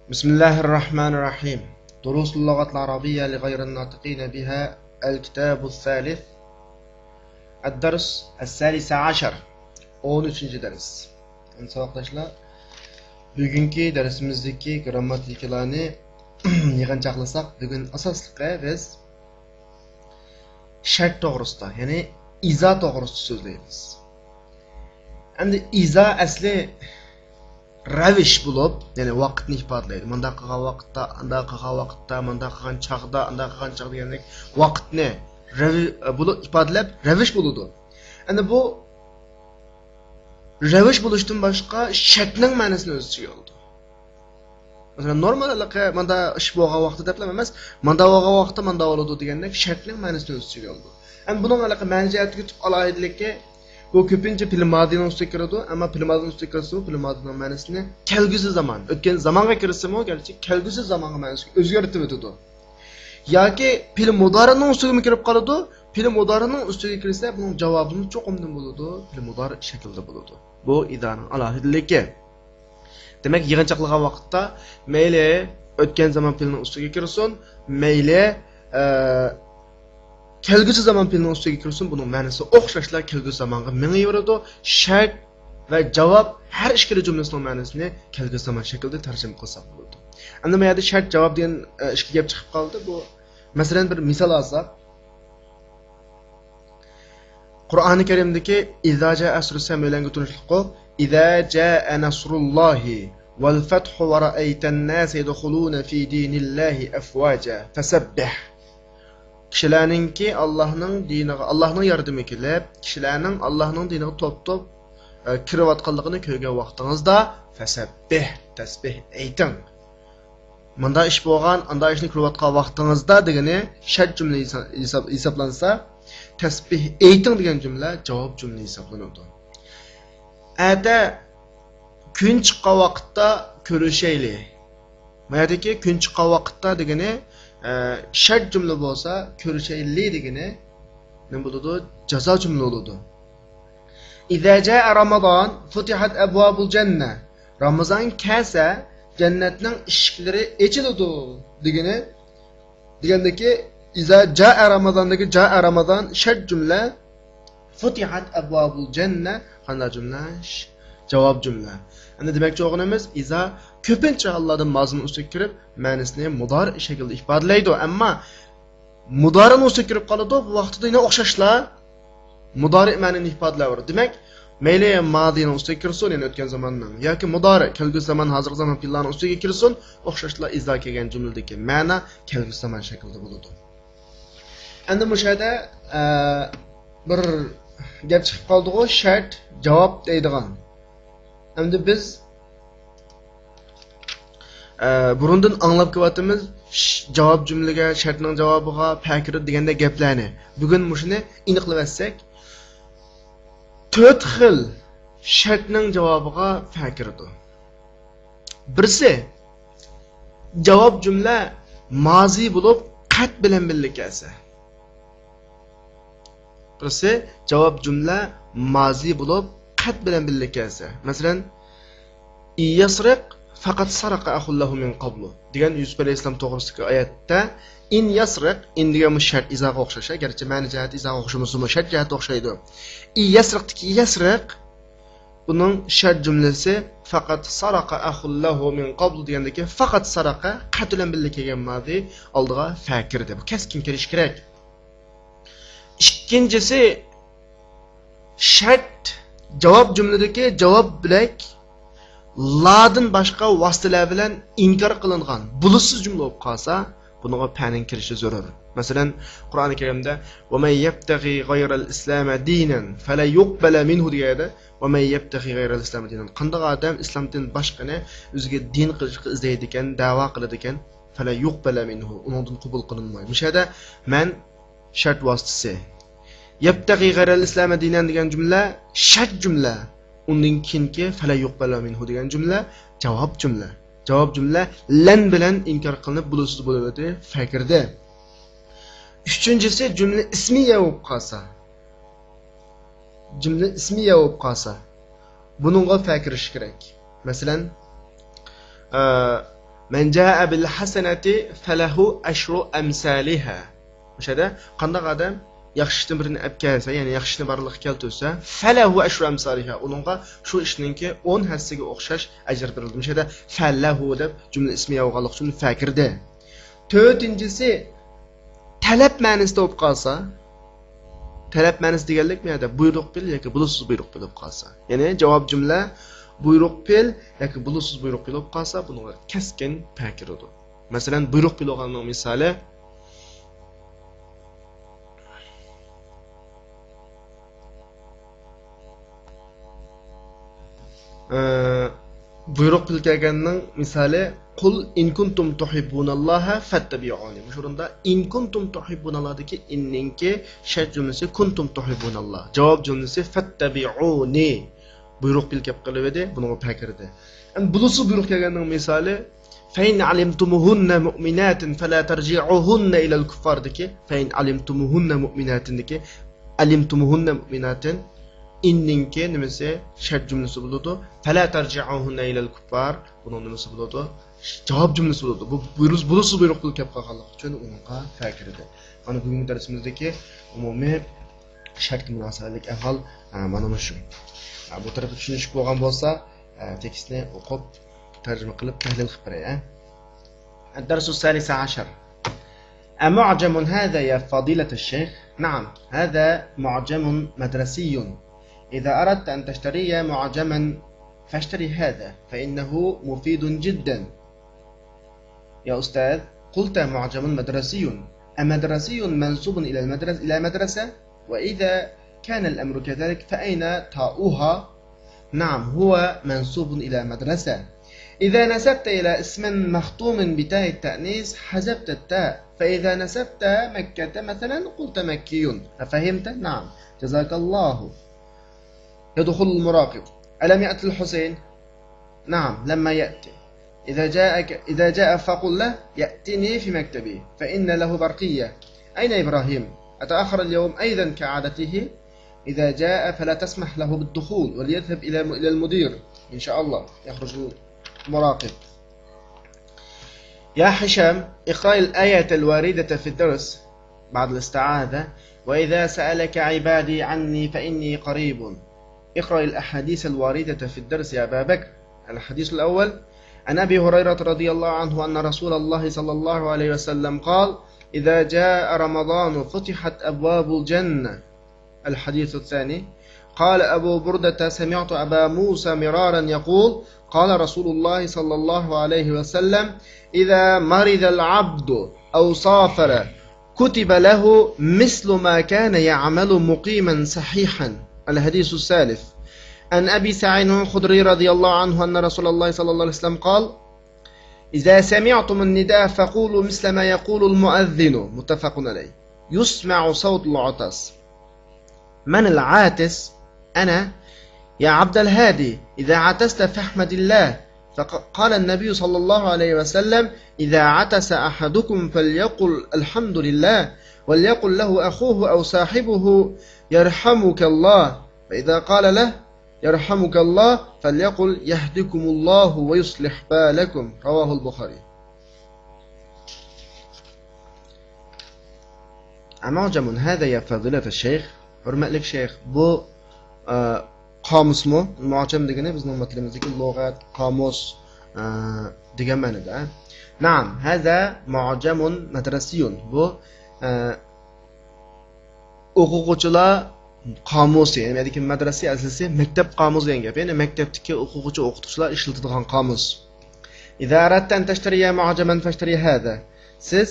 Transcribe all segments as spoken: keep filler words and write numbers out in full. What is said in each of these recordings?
بسم الله الرحمن الرحيم. دروس اللغة العربية لغير الناطقين بها، الكتاب الثالث، الدرس الثالث عشر. ئون ئۈچىنچى دەرس. ئەمدى ساۋاقداشلار، بۈگۈنكى دەرسىمىزدىكى گىرامماتىكىلارنى يىغىنچاقلىساق، بۈگۈن ئاساسلىقى بىز شەرت توغرىسىدا، يەنى ئىزا توغرىسىدا سۆزلەيمىز. ئەمدى ئىزا ئەسلى رەۋىش بولۇپ، يەنى ۋاقىتنى ئىپادىلەيدۇ. مۇنداق قىلغان ۋاقىتتا، ئانداق قىلغان ۋاقىتتا، مۇنداق قىلغان چاغدا، ئانداق قىلغان چاغدا دېگەندەك ۋاقىتنى رەۋى-، بولۇپ ئىپادىلەپ رەۋىش بولىدۇ. ئەمدى بۇ رەۋىش بولۇشتىن باشقا شەرتنىڭ مەنىسىنى ئۆز ئىچىگە ئالىدۇ. مەسىلەن، نورمال ھېلىقى ماندا ئىش بولغان ۋاقتى دەپلا ئەمەس، ماندا بولغان ۋاقىتتا ماندا بولىدۇ دېگەندەك شەرتنىڭ مەنىسىنى ئۆز ئىچىگە ئالىدۇ. ئەمما بۇنىڭ ھېلىقى مەنە جەھەتتىكى تۈپ ئالاھىدىلىكى، بۇ كۆپىنچە پېئىل مادىنىڭ ئۈستىگە كىرىدۇ، ئەمما پېئىل مادىنىڭ ئۈستىگە كىرسىمۇ، پېئىل مادىنىڭ مەنىسىنى كەلگۈسى زامان، ئۆتكەن زامانغا كىرسىمۇ، گەرچە كەلگۈسى زامانغا مەنىسىنى ئۆزگەرتىۋېتىدۇ. ياكى پېئىل مۇدارىنىڭ ئۈستىگىمۇ كىرىپ قالىدۇ، پېئىل مۇدارىنىڭ ئۈستىگە كىرسە، بۇنىڭ جاۋابىمۇ چوقۇم نېمە بولىدۇ؟ پېئىل مۇدارى شەكلىدە بولىدۇ. بۇ ئىزانىڭ ئالاھىدىلىكى. دېمەك، يىغىنچاقلىغان ۋاقىتتا مەيلى ئۆتكەن زامان پېئىلنىڭ ئۈستىگە كىرسۇن، مەيلى، ئە، كەلگۈسى زامان پېئىلنىڭ ئۈستىگە كىرسۇن، بۇنىڭ مەنىسى ئوخشاشلا كەلگۈسى زامانغا مېڭىۋېرىدۇ. شەرت ۋە جاۋاب ھەر ئىككىلا جۈملىسىنىڭ مەنىسىنى كەلگۈسى زامان شەكلىدە تەرجىمە قىلساق بولىدۇ. ئەمدى بۇ يەردە شەرت، جاۋاب دېگەن، ئە، ئىككى گەپ چىقىپ قالدى. بۇ، مەسىلەن، بىر مىسال ئالساق، قۇرئانى كەرىمدىكى ئىزا جاءە سۈرىسى ھەممەيلەنگە تونۇشلۇققۇ، ئىزا جاءە نەسرۇللاھى ۋەل فەتھۇ ۋە رەئەيتەن ناسە يەدخۇلۇنە فى دىنىللاھى ئەفۋاجا فەسەببىھ. كىشىلەرنىڭكى ئاللاھنىڭ دىنىغا، ئاللاھنىڭ ياردىمى كېلىپ، كىشىلەرنىڭ ئاللاھنىڭ دىنىغا توپ-توپ، ئە، كىرىۋاتقانلىقىنى كۆرگەن ۋاقتىڭىزدا، فەسەببىھ، تەسبىھ ئېيتىڭ. مۇنداق ئىش بولغان، ئانداق ئىشنى كۆرۈۋاتقان ۋاقتىڭىزدا دېگىنى شەرت جۈملە ھېسا-، ھېساب-، ھېسابلانسا، تەسبىھ ئېيتىڭ دېگەن جۈملە جاۋاب جۈملە ھېسابلىنىدۇ. ئەتە كۈن چىققان ۋاقىتتا كۆرۈشەيلى. ما يەردىكى كۈن چىققان ۋاقىتتا دېگىنى، ئە، شەرت جۈملە بولسا، كۆرۈشەيلى دېگىنى نېمە بولىدۇ؟ جازا جۈملە بولىدۇ. ئىزا جاءە رامازان فۇتىھەت ئەبۋابۇل جەننە. رامىزان كەلسە، جەننەتنىڭ ئىشىكلىرى ئېچىلىدۇ دېگىنى، دېگەندىكى، ئىزا جاءە رامازاندىكى جاءە رامازان شەرت جۈملە، فۇتىھەت ئەبۋابۇل جەننە قانداق جۈملە؟ ش-، جاۋاب جۈملە. ئەمدى دېمەكچى بولغىنىمىز، ئىزا كۆپىنچە ھاللاردا مازىنىڭ ئۈستىگە كىرىپ، مەنىسىنى مۇدارىئ شەكلىدە ئىپادىلەيدۇ. ئەمما مۇدارىئنىڭ ئۈستىگە كىرىپ قالىدۇ، بۇ ۋاقىتتا يەنە ئوخشاشلا مۇدارىئ مەنىنى ئىپادىلەۋېرىدۇ. دېمەك، مەيلى مادىنىڭ ئۈستىگە كىرسۇن، يەنى ئۆتكەن زاماننىڭ، ياكى مۇدارىئ، كەلگۈسى زامان، ھازىرقى زامان پېئىللارنىڭ ئۈستىگە كىرسۇن، ئوخشاشلا ئىزا كەلگەن جۈملىدىكى مەنە كەلگۈسى زامان شەكلىدە بولىدۇ. ئەمدى مۇشۇ يەردە، ئە، بىر گەپ چىقىپ قالدىغۇ، شەرت، جاۋاب دەيدىغان. ئەمدى بىز، ئە، بۇرۇندىن ئاڭلاپ كېلىۋاتىمىز، ش-، جاۋاب جۈملىگە، شەرتنىڭ جاۋابىغا پەكىرى دېگەندەك گەپلەرنى. بۈگۈن مۇشۇنى ئېنىقلىۋەتسەك، تۆت خىل شەرتنىڭ جاۋابىغا پەكىرىدۇ. بىرسى، جاۋاب جۈملە مازى بولۇپ، قەد بىلەن بىللە كەلسە. بىرسى، جاۋاب جۈملە مازى بولۇپ، قەد بىلەن بىللە كەلسە. مەسىلەن، «ئىن يەسرىق فەقەد سەرەقە ئەخۇن لەھۇ مىن قەبلۇ» دېگەن يۈسۈپ ئەلەيھىسسالام توغرىسىدىكى ئايەتتە، «ئىن يەسرىق»، «ئىن» دېگەن بۇ شەرت ئىزاغا ئوخشاش، گەرچە مەنە جەھەتتە ئىزاغا ئوخشىمىسىمۇ، شەرت جەھەتتە ئوخشايدۇ. «ئىن يەسرىقتىكى يەسرىق» بۇنىڭ شەرت جۈملىسى «فەقەد سەرەقە ئەخۇن لەھۇ مىن قەبلۇ» دېگەندىكى «فەقەد سەرەقە» قەد بىلەن بىللە كەلگەن مازى ئالدىغا فە كىردى. بۇ كەسكىن كېلىشى كېرەك. ئىككىنچىسى، شەرت جاۋاب جۈملىدىكى جاۋاب بىلەك لادىن باشقا ۋاسىتىلەر بىلەن ئىنكار قىلىنغان بولۇشسىز جۈملە بولۇپ قالسا، بۇنىڭغا پەنىڭ كىرىشى زۆرۈر. مەسىلەن، قۇرئانى كەرىمدە «ۋە مەن يەبتەغى غەيرەل ئىسلامە دىنەن فەلەن يۇقبەلە مىنھۇ» دېگەن يەردە «ۋە مەن يەبتەغى غەيرەل ئىسلامە دىنەن»، قانداق ئادەم ئىسلامدىن باشقىنى ئۆزىگە دىن قىلىشقا ئىزدەيدىكەن، دەۋا قىلىدىكەن، «فەلەن يۇقبەلە مىنھۇ»، ئۇنىڭدىن قوبۇل قىلىنمايدۇ. مۇشۇ يەردە «مەن» شەرت ۋاسىتىسى. «يەبتەغى غەيرەل ئىسلامە دىنەن» دېگەن جۈملە شەرت جۈملە. ئۇندىن كېيىنكى «فەلەن يۇقبەلە مىنھۇ» دېگەن جۈملە جاۋاب جۈملە. جاۋاب جۈملە «لەن» بىلەن ئىنكار قىلىنىپ، بولۇشسىز بولۇۋېتىدۇ، فە كىردى. ئۈچىنچىسى، جۈملە ئىسمىيە بولۇپ قالسا. جۈملە ئىسمىيە بولۇپ قالسا، بۇنىڭغا فە كىرىشى كېرەك. مەسىلەن، ئە، مَنْ جَاءَ بِالْحَسَنَةِ فَلَهُ عَشْرُ أَمْثَالِهَا. مۇشۇ يەردە قانداق ئادەم ياخشى ئىشتىن بىرنى ئەپ كەلسە، يەنى ياخشى ئىشنى بارلىققا كەلتۈرسە، فَلَهُ عَشْرُ أَمْثَالِهَا، ئۇنىڭغا شۇ ئىشنىڭكى ئون ھەسسىگە ئوخشاش ئەجىر بېرىلىدۇ. مۇشۇ يەردە فَلَهُ دەپ جۈملە ئىسمىيە بولغانلىقى ئۈچۈن فە كىردى. تۆتىنچىسى، تەلەپ مەنىسىدە بولۇپ قالسا، تەلەپ مەنىسى دېگەنلىك بۇ يەردە بۇيرۇق پېئىل ياكى بولۇشسىز بۇيرۇق پېئىل بولۇپ قالسا، يەنى جاۋاب جۈملە بۇيرۇق پېئىل ياكى بولۇشسىز بۇيرۇق پېئىل بولۇپ قالسا، بۇنىڭغا كەسكىن پە كىرىدۇ. مەسىلەن، بۇيرۇق پېئىل بولغاننىڭ مىسالى، ئە، بۇيرۇق پېئىل كەلگەننىڭ مىسالى، قُلْ إِنْ كُنْتُمْ تُحِبُّونَ اللَّهَ فَاتَّبِعُونِي. مۇشۇ ئورۇندا إِنْ كُنْتُمْ تُحِبُّونَ اللَّهدىكى إِننىڭكى شەرت جۈملىسى كُنْتُمْ تُحِبُّونَ اللَّهَ. جاۋاب جۈملىسى فَاتَّبِعُونِي. بۇيرۇق پېئىل كەپ قېلىۋىدى، بۇنىڭغا پە كىردى. ئەمدى بولۇشسىز بۇيرۇق كەلگەننىڭ مىسالى، فَإِنْ عَلِمْتُمُوهُنَّ مُؤْمِنَاتٍ فَلَا تَرْجِعُوهُنَّ إِلَى الْكُفَّارِ دىكى، فَإِنْ عَلِمْتُمُوهُنَّ مُؤْمِنَاتٍ دىكى، عَلِمْتُمُوهُنَّ مُؤْمِنَاتٍ، إِننىڭكى نېمىسى؟ شەرت جۈملىسى بولىدۇ. فَلَا تَرْجِعُوهُنَّ إِلَى الْكُفَّارِ، بۇنىڭ نېمىسى بولىدۇ؟ جاۋاب جۈملىسى بولىدۇ. بۇ بۇيرۇس-، بولۇشسىز بۇيرۇق پېئىل كەپ قالغانلىقى ئۈچۈن ئۇنىڭغا پە كىردى. مانا بۈگۈنكى دەرسىمىزدىكى ئومۇمىي شەرتكە مۇناسىۋەتلىك ئەھۋال، ئە، مانا مۇشۇ. ئە، بۇ تەرەپتە چۈشىنىشلىك بولغان بولسا، ئە، تېكىستنى ئوقۇپ، تەرجىمە قىلىپ، تەھلىل قىلىپ بېرەي، ئە. الدرس الثالث عشر. أمعجم هذا يا فضيلة الشيخ؟ نعم، هذا معجم مدرسي. إذا أردت أن تشتري معجما فاشتر هذا، فإنه مفيد جدا. يا أستاذ، قلت معجم مدرسي، أمدرسي منسوب إلى المدرس-، إلى مدرسة؟ وإذا كان الأمر كذلك، فأين تاؤها؟ نعم، هو منسوب إلى مدرسة. إذا نسبت إلى اسم مختوم بتاء التأنيث، حذفت التاء، فإذا نسبت مكة مثلا، قلت مكي. أفهمت؟ نعم. جزاك الله. يدخل المراقب. ألم يأت الحسين؟ نعم، لما يأتي. إذا جاءك، إذا جاء فقل له: يأتني في مكتبي، فإن له برقية. أين إبراهيم؟ أتأخر اليوم أيضا كعادته؟ إذا جاء فلا تسمح له بالدخول، وليذهب إلى، إلى المدير. إن شاء الله يخرج المراقب. يا هشام، اقرأ الآية الواردة في الدرس بعد الاستعاذة: وإذا سألك عبادي عني فإني قريب. اقرأ الأحاديث الواردة في الدرس يا أبا بكر. الحديث الأول: عن أبي هريرة رضي الله عنه أن رسول الله صلى الله عليه وسلم قال: إذا جاء رمضان فتحت أبواب الجنة. الحديث الثاني: قال أبو بردة: سمعت أبا موسى مرارا يقول: قال رسول الله صلى الله عليه وسلم: إذا مرض العبد أو سافر كتب له مثل ما كان يعمل مقيما صحيحا. الحديث الثالث: عن أبي سعيد الخدري رضي الله عنه أن رسول الله صلى الله عليه وسلم قال: إذا سمعتم النداء فقولوا مثل ما يقول المؤذن. متفق عليه. يسمع صوت العطس. من العاطس؟ أنا. يا عبد الهادي، إذا عطست فاحمد الله. فقال النبي صلى الله عليه وسلم: إذا عطس أحدكم فليقل الحمد لله، وليقل له أخوه أو صاحبه: يرحمك الله. فإذا قال له: يرحمك الله، فليقل: يهدكم الله ويصلح بالكم. رواه البخاري. أمعجم هذا يا فضيلة الشيخ؟ ھۆرمەتلىك شەيخ، بۇ، ئە، قامۇسمۇ؟ مۇئجەم دېگىنى بىزنىڭ تىلىمىزدىكى لۇغەت، قامۇس، ئە، دېگەن مەنىدە. نعم، هذا معجم مدرسي. بۇ، ئە، ئوقۇغۇچىلار قامۇسى، يەنى بۇ يەردىكى مەدرەسە ئەسلىسى مەكتەپ قامۇسى دېگەن گەپ. يەنى مەكتەپتىكى ئوقۇغۇچى ئوقۇتقۇچىلار ئىشلىتىدىغان قامۇس. إذا أردت أن تشتري معجما فاشتر هذا. سىز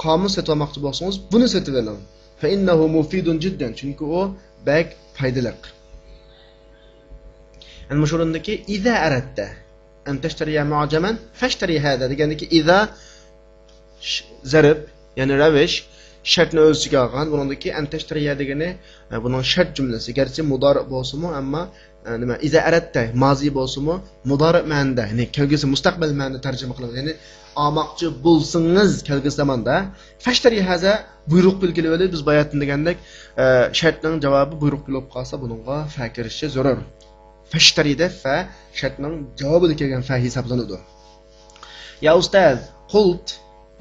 قامۇس سېتىۋالماقچى بولسىڭىز، بۇنى سېتىۋېلىڭ. فإنه مفيد جدا. چۈنكى ئۇ بەك پايدىلىق. يەنى مۇشۇ ئورۇندىكى إذا أردت أن تشتري معجما فاشتر هذا دېگەندىكى إذا ش-، زەرب، يەنى رەۋىش، شەرتنى ئۆز ئىچىگە ئالغان. بۇنىڭدىكى أن تشتري دېگىنى، ئە، بۇنىڭ شەرت جۈملىسى. گەرچە مۇدارىئ بولسىمۇ، ئەمما، ئە، نېمە، إذا أردت مازى بولسىمۇ، مۇدارىئ مەنىدە، يەنى كەلگۈسى مۇستەقبەل مەنىدە تەرجىمە قىلىمىز. يەنى ئالماقچى بولسىڭىز كەلگۈسى زاماندا، فاشتر هذا بۇيرۇق پېئىل كېلىۋالىدۇ. بىز باياتىن دېگەندەك، ئە، شەرتنىڭ جاۋابى بۇيرۇق پېئىل بولۇپ قالسا، بۇنىڭغا فە كىرىشى زۆرۈر. فاشتري دە فە شەرتنىڭ جاۋابىدا كەلگەن فە ھېسابلىنىدۇ. يا أستاذ، قلت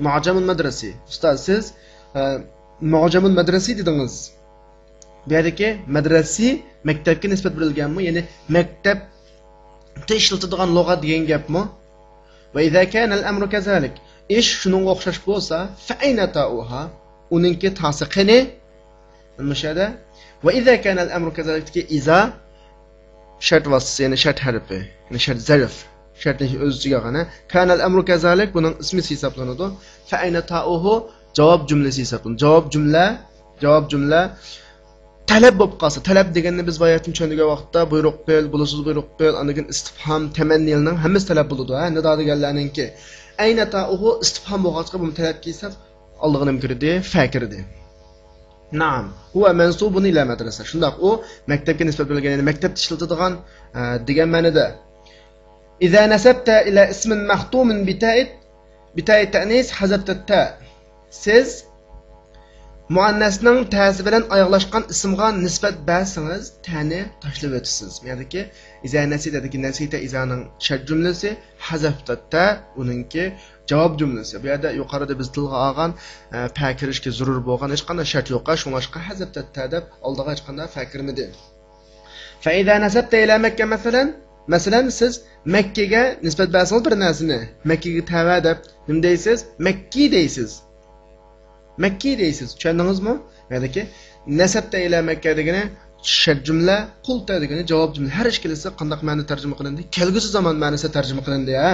معجم مدرسي. ئۇستاز، سىز، ئە، معجم مدرسي دېدىڭىز. بۇ يەردىكى مەدرەسى مەكتەپكە نىسبەت بېرىلگەنمۇ؟ يەنى مەكتەپتە ئىشلىتىدىغان لۇغەت دېگەن گەپمۇ؟ وإذا كان الأمر كذلك، ئىش شۇنىڭغا ئوخشاش بولسا، فأين تاؤها؟ ئۇنىڭكى تاسى قېنى؟ مۇشۇ يەردە. وإذا كان الأمر كذلك دىكى إذا شەرت ۋاسىتىسى، يەنى شەرت ھەرپى، يەنى شەرت زەرف. شەرتنى ئۆز ئىچىگە ئالغان، ھە؟ كان الأمر كذلك بۇنىڭ ئىسمى ھېسابلىنىدۇ. فأين تاؤه جاۋاب جۈملىسى ھېسابلىنىدۇ. جاۋاب جۈملە، جاۋاب جۈملە تەلەپ بولۇپ قالسا، تەلەپ دېگەننى بىز باياتىن چۈشەندۈرگەن ۋاقىتتا بۇيرۇق بىل، بولۇسىز بۇيرۇق بىل، ئاندىن كېيىن ئىستىفھام، تەمەننىلىرنىڭ ھەممىسى تەلەپ بولىدۇ، ھە، نىدا دېگەنلەرنىڭكى. ئەينە تائۇھۇ ئىستىفھام بولغاچقا بۇمۇ تەلەپكە ھېساب ئالدىغا نېمە كىردى؟ فە كىردى. نعم، هو منسوب إلى مدرسة. شۇنداق، ئۇ مەكتەپكە نىسبەت بېرىلگەن، يەنى مەكتەپتە ئىشلىتىدىغان، ئە، دېگەن مەنىدە. إذا نسبت إلى اسم مختوم بتاء، بتاء التأنيث حذفت التاء. سىز مۇئەننەسنىڭ تەسى بىلەن ئاياغلاشقان ئىسىمغا نىسبەت بەرسىڭىز، تەنى تاشلىۋېتىسىز. يەنىكى، إذا نسيت دېگەن نسيت إذانىڭ شەرت جۈملىسى، حذفت التاء ئۇنىڭكى جاۋاب جۈملىسى. بۇ يەردە يۇقىرىدا بىز تىلغا ئالغان، ئە، پە كىرىشكە زۆرۈر بولغان ھېچقانداق شەرت يوق. شۇڭلاشقا حذفت التاء دەپ ئالدىغا ھېچقانداق فە كىرمىدى. فإذا نسبت إلى مكة مثلا، مەسىلەن، سىز مەككىگە نىسبەت بەرسىڭىز بىر نەرسىنى، مەككىگە تەۋە دەپ نېمە دەيسىز؟ مەككى دەيسىز. مەككى دەيسىز. چۈشەندىڭىزمۇ؟ يەنىكى، نسبت إلى مكة دېگىنى شەرت جۈملە، قلت دېگىنى جاۋاب جۈملە. ھەر ئىككىلىسى قانداق مەنىدە تەرجىمە قىلىندى؟ كەلگۈسى زامان مەنىسىدە تەرجىمە قىلىندى، ھە؟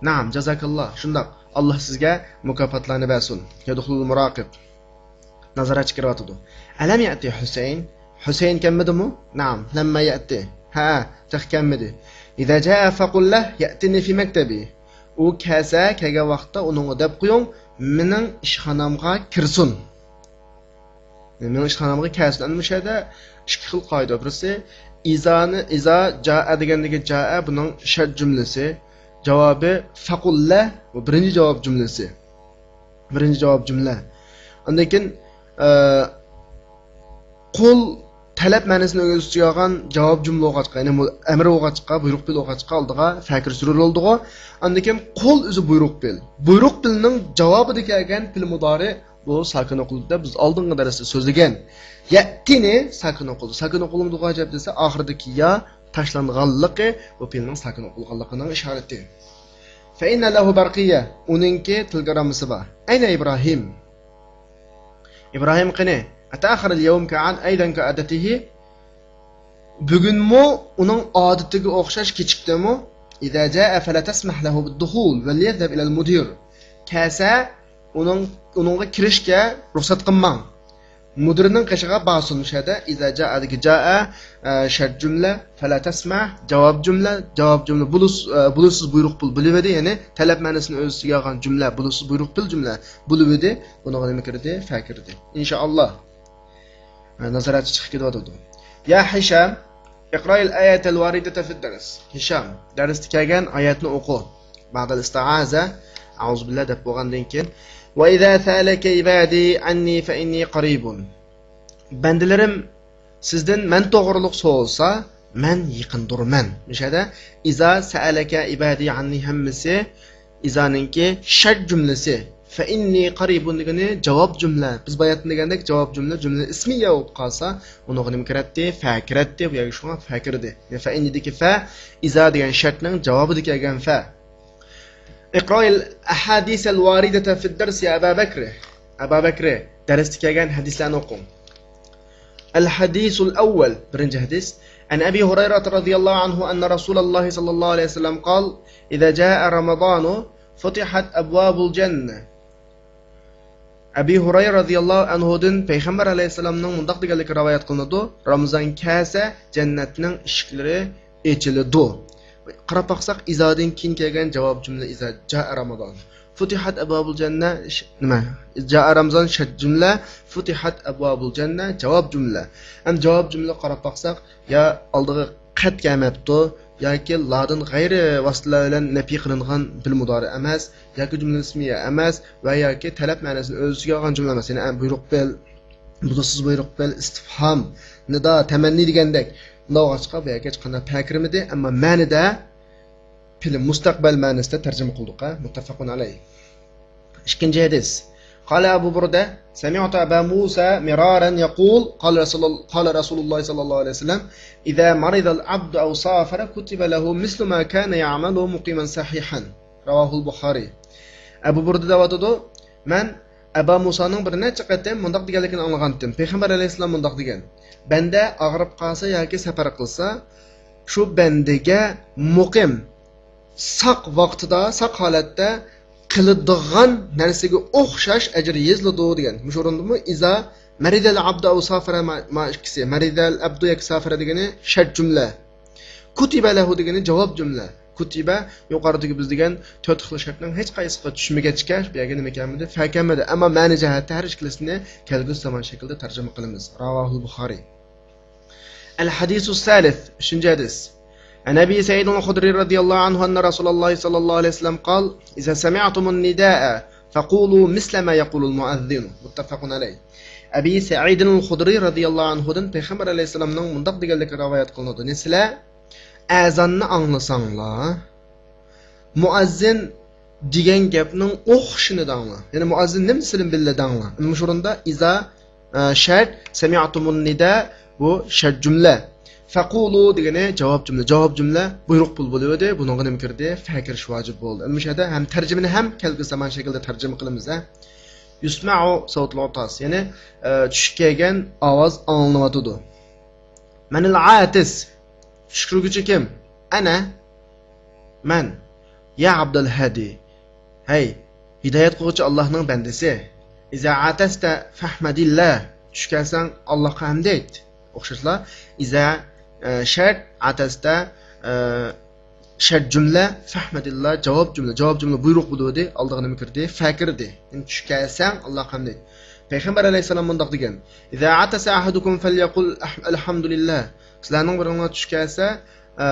نعم، جزاك الله. شۇنداق. ئاللا سىزگە مۇكاپاتلارنى بەرسۇن. يدخل المراقب. نازارەتچى كىرىۋاتىدۇ. ألم يأت حسين؟ ھۈسەيىن كەلمىدىمۇ؟ نعم، لم يأت. ھە، تېخى كەلمىدى. إذا جاء فقل له يأتني في مكتبي. ئۇ كەلسە، كەلگەن ۋاقىتتا ئۇنىڭغا دەپ قويۇڭ، مېنىڭ ئىشخانامغا كىرسۇن. مېنىڭ ئىشخانامغا كەلسۇن. ئەنە مۇشۇ يەردە ئىككى خىل قائىدە. بىرسى، ئىزانى، ئىزا جائە دېگەندىكى جائە بۇنىڭ شەرت جۈملىسى. جاۋابى فەقۇللە، بۇ بىرىنچى جاۋاب جۈملىسى. بىرىنچى جاۋاب جۈملە. ئاندىن كېيىن، ئە، قۇل تەلەپ مەنىسىنى ئۆز ئىچىگە ئالغان جاۋاب جۈملە بولغاچقا، يەنى مۇ-، ئەمر بولغاچقا، بۇيرۇق پېئىل بولغاچقا، ئالدىغا فە كىرسە زۆرۈر بولىدىغۇ. ئاندىن كېيىن قۇل ئۆزى بۇيرۇق پېئىل. بۇيرۇق پېئىلنىڭ جاۋابىدا كەلگەن پېئىل مۇدارى بۇ ساكىن ئوقۇلىدۇ دەپ بىز ئالدىنقى دەرستە سۆزلىگەن. يەتتىنى ساكىن ئوقۇلدى. ساكىن ئوقۇلمىدىغۇ ئەجەب دېسە، ئاخىرىدىكى يا تاشلانغانلىقى بۇ پېئىلنىڭ ساكىن ئوقۇلغانلىقىنىڭ ئىشارىتى. فإن له برقية، ئۇنىڭكى تېلېگراممىسى بار. أين إبراهيم؟ ئىبراھىم قېنى؟ أتأخر اليوم كعاد-، أيضا كعادته؟ بۈگۈنمۇ ئۇنىڭ ئادىتىگە ئوخشاش كېچىكتىمۇ؟ إذا جاء فلا تسمح له بالدخول وليذهب إلى المدير. كەلسە، ئۇنىڭ، ئۇنىڭغا كىرىشكە رۇخسەت قىلماڭ. مۇدىرنىڭ قېشىغا بارسۇن. مۇشۇ يەردە إذا جاءدىكى جاء، ئە، شەرت جۈملە، فلا تسمح جاۋاب جۈملە، جاۋاب جۈملە بولۇس-، ئە، بولۇسسىز بۇيرۇق پېئىل بولۇۋىدى، يەنى تەلەپ مەنىسىنى ئۆز ئىچىگە ئالغان جۈملە، بولۇسسىز بۇيرۇق پېئىل جۈملە بولۇۋىدى. بۇنىڭغا نېمە كىردى؟ فە كىردى. ئىنشائاللا. نازارەتچى چىقىپ كېتىۋاتىدۇ. يا ھىشام، اقرأ الآية الواردة في الدرس. ھىشام، دەرستە كەلگەن ئايەتنى ئوقۇ. بعد الاستعاذة، أعوذ بالله دەپ بولغاندىن كېيىن، وإذا سألك عبادي عني فإني قريب. بەندىلىرىم سىزدىن مەن توغرۇلۇق سورىسا، مەن يېقىندۇرمەن. مۇشۇ يەردە إذا سألك عبادي عني ھەممىسى ئىزانىڭكى شەرت جۈملىسى. فإني قريب دېگىنى جاۋاب جۈملە. بىز باياتىن دېگەندەك جاۋاب جۈملە، جۈملە ئىسمىيە بولۇپ قالسا، ئۇنىڭغا نېمە كىرەتتى؟ فە كىرەتتى. بۇ يەرگە شۇڭا فە كىردى. فەئىننىدىكى فە، ئىزا دېگەن شەرتنىڭ جاۋابىدا كەلگەن فە. اقرأ الأحاديث الواردة في الدرس يا أبا بكر. ئەبا بەكرى، دەرستە كەلگەن ھەدىسلەرنى ئوقۇڭ. الحديث الأول، بىرىنچى ھەدىس. عن أبي هريرة رضي الله عنه أن رسول الله صلى الله عليه وسلم قال: إذا جاء رمضان فتحت أبواب الجنة. ئەبى ھۇرەيرە رەزىياللاھۇ ئەنھۇدىن پەيغەمبەر ئەلەيھىسسالامنىڭ مۇنداق دېگەنلىكى رىۋايەت قىلىنىدۇ: رامىزان كەلسە، جەننەتنىڭ ئىشىكلىرى ئېچىلىدۇ. قاراپ باقساق، ئىزادىن كېيىن كەلگەن جاۋاب جۈملە، إذا جاء رمضان فتحت أبواب الجنة، ش-، نېمە؟ جاء رمضان شەرت جۈملە، فتحت أبواب الجنة جاۋاب جۈملە. ھەم جاۋاب جۈملە قاراپ باقساق، يا ئالدىغا قەت كەلمەپتۇ، ياكى لادىن غەيرى ۋاسىتىلەر بىلەن نەپى قىلىنغان پېئىل مۇدارى ئەمەس، ياكى جۈملە ئىسمىيە ئەمەس ۋە ياكى تەلەپ مەنىسىنى ئۆز ئىچىگە ئالغان جۈملە ئەمەس. يەنى، ئە، بۇيرۇق پېئىل، بولۇسسىز بۇيرۇق پېئىل، ئىستىفھام، نىدا، تەمەننى دېگەندەك. بۇنداق بولغاچقا، بۇ يەرگە ھېچقانداق پە كىرمىدى، ئەمما مەنىدە پېئىل مۇستەقبەل مەنىسىدە تەرجىمە قىلدۇق، ھە؟ مۇتتەپەقۇن ئەلەيھ. ئىككىنچى ھەدىس. قال أبو بردة: سمعت أبا موسى مرارا يقول: قال رسول، قال رسول الله صلى الله عليه وسلم: إذا مرض العبد أو سافر كتب له مثل ما كان يعمل مقيما صحيحا. رواه البخاري. ئەبۇ بۇردە دەۋاتىدۇ، مەن ئەبا مۇسانىڭ بىر نەچچە قېتىم مۇنداق دېگەنلىكىنى ئاڭلىغانتىم. پەيغەمبەر ئەلەيھىسسالام مۇنداق دېگەن: بەندە ئاغرىپ قالسا ياكى سەپەر قىلسا، شۇ بەندىگە مۇقىم، ساق ۋاقتىدا، ساق ھالەتتە قىلىدىغان نەرسىگە ئوخشاش ئەجىر يېزىلىدۇ دېگەن. مۇشۇ ئورۇندىمۇ ئىزا مەرىدەل ئابدۇ ئەۋ سافىرە، ما، ما ئىككىسى. مەرىدەل ئابدۇ ياكى سافىرە دېگىنى شەرت جۈملە. كۇتىبە لەھۇ دېگىنى جاۋاب جۈملە. كۇتىبە يۇقىرىدىكى بىز دېگەن تۆت خىل شەرتنىڭ ھېچقايسىسىغا چۈشمىگەچكە، بۇ يەرگە نېمە كەلمىدى؟ فە كەلمىدى. ئەمما مەنە جەھەتتە ھەر ئىككىلىسىنى كەلگۈسى زامان شەكلىدە تەرجىمە قىلىمىز. راۋاھۇل بۇخارى. الحديث الثالث، ئۈچىنچى ھەدىس. عن أبي سعيد الخدري رضي الله عنه أن رسول الله صلى الله عليه وسلم قال: إذا سمعتم النداء فقولوا مثل ما يقول المؤذن. متفق عليه. ئەبى سەئىدىل خۇدرى رەزىياللاھۇ ئەنھۇدىن پەيغەمبەر ئەلەيھىسسالامنىڭ مۇنداق دېگەنلىكى رىۋايەت قىلىنىدۇ: سىلەر ئەزاننى ئاڭلىساڭلار، مۇئەززىن دېگەن گەپنىڭ ئوخشىشىنى دەڭلار. يەنى مۇئەززىن نېمە دېسە بىللە دەڭلار. مۇشۇ ئورۇندا ئىزا، ئە، شەرت، سەمىئتۇمۇن نىدا، بۇ شەرت جۈملە. فەقۇلۇ دېگىنى جاۋاب جۈملە. جاۋاب جۈملە بۇيرۇق پۇل بولۇۋىدى. بۇنىڭغا نېمە كىردى؟ فە كىرىش ۋاجىپ بولدى. مۇشۇ يەردە ھەم تەرجىمىنى ھەم كەلگۈسى زامان شەكلىدە تەرجىمە قىلىمىز، ھە. يۇسمەئۇ سەۋتۇل ئۇتاس، يەنى، ئە، چۈشكە كەلگەن ئاۋاز ئاڭلىنىۋاتىدۇ. مەنىل ئاتىس، چۈشكۈرگۈچى كىم؟ ئەنە، مەن. يا ئابدال ھادى، ھەي، ھىدايەت قىلغۇچى ئاللاھنىڭ بەندىسى. ئىزا ئاتەستە فەھمەدىللا، چۈش كەلسەڭ ئاللاھقا ھەمد ئېيت. ئوخشاشلا، ئىزا، ئە، شەرت، ئاتەستە، ئە، شەرت جۈملە، فەھمەدىللا جاۋاب جۈملە. جاۋاب جۈملە بۇيرۇق بولۇۋىدى، ئالدىغا نېمە كىردى؟ فە كىردى. يەنى چۈش كەلسەڭ ئاللاھقا ھەمد ئېيت. پەيغەمبەر ئەلەيھىسسالام مۇنداق دېگەن: إذا عطس أحدكم فليقل الحمد لله. سىلەرنىڭ بىرىڭلار چۈش كەلسە، ئە،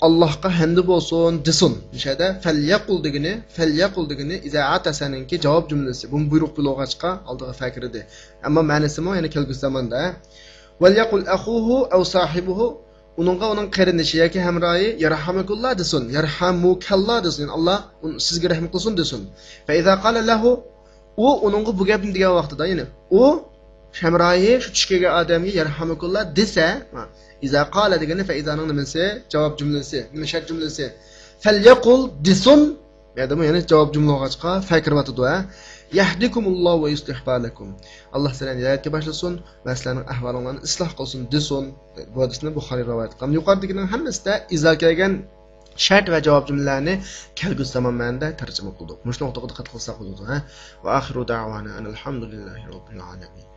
ئاللاھقا ھەمدى بولسۇن دېسۇن. مۇشۇ يەردە فەليەقۇل دېگىنى، فەليەقۇل دېگىنى ئىزا ئاتەسەنىڭكى جاۋاب جۈملىسى. بۇمۇ بۇيرۇق بولغاچقا ئالدىغا فە كىردى. ئەمما مەنىسىمۇ يەنە كەلگۈسى زاماندا. ۋەليەقۇل ئەخۇھۇ ئەۋ ساھىبۇھۇ، ئۇنىڭغا ئۇنىڭ قېرىندىشى ياكى ھەمراھى يەرھەمۇكۇللا دېسۇن، يەرھەمۇكەللا دېسۇن، يەنى ئاللا ئۇن-، سىزگە رەھىم قىلسۇن دېسۇن. فەئىزا قالە لەھۇ، ئۇ ئۇنىڭغا بۇ گەپنى دېگەن ۋاقتىدا، يەنى ئۇ ھەمراھى شۇ چۈش كەلگەن ئادەمگە يەرھەمۇكۇللا دېسە، ئىزا قالە دېگىنى فەئىزانىڭ نېمىسى؟ جاۋاب جۈملىسى. نېمە شەرت جۈملىسى؟ فەليەقۇل دېسۇن. بۇ يەردىمۇ يەنە جاۋاب جۈملە بولغاچقا فە كىرىۋاتىدۇ، ھە. يەھدىكۇمۇللاھۇ ۋە يۇسلىھ بالەكۇم. ئاللا سىلەرنى ھىدايەتكە باشلىسۇن ۋە سىلەرنىڭ ئەھۋالىڭلارنى ئىسلاھ قىلسۇن دېسۇن. بۇ ھەدىسنى بۇخارىي رىۋايەت قىلغان. يۇقىرىدىكىنىڭ ھەممىسىدە ئىزا كەلگەن شەرت ۋە جاۋاب جۈملىلەرنى كەلگۈسى زامان مەنىدە تەرجىمە قىلدۇق. مۇشۇ نۇقتىغا دىققەت قىلساق بولىدۇ، ھە. ۋە ئاخىرۇ دەۋانا ئەنىل ھەمدۇلىللاھى رەببىل ئالەمىن.